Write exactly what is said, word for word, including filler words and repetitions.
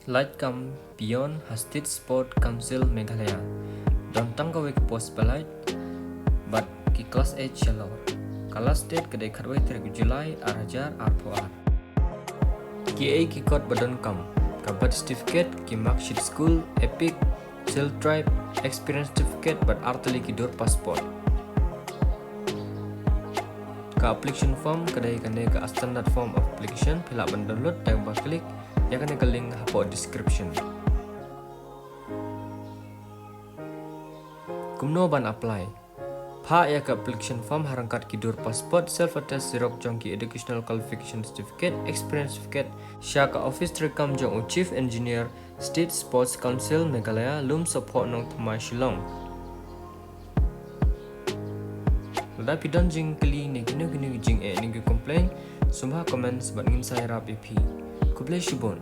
Lait kam peon ha State Sport Council Meghalaya. Don tang kawei ka post ba lait bad ki class eight shalor. Ka last date ka dei khatwei tarik July ar hajar arphew ar. Kiei ki kot ba donkam: ka birth certificate, ki marksheet skul, EPIC, Hill Tribe, experience certificate bad artylli ki dur passport. Ka application form ka dei kane ka standard form of application, phi lah ban download da kaba click ïa kane ka link hapoh description. Kumno ban apply? Phah ïa ka application form ha ryngkat ki dur passport, self attest xerox jong ki educational qualification certificate, experience certificate sha ka office treikam jong u Chief Engineer, State Sports Council Meghalaya, Lumsohphoh, Nongthymmai, Shillong. Lada phi don jingkylli ne kino kino ki jingeh ne ki complain, sngewbha comments bad ngin sa ïarap ïa phi. Khublei shibun.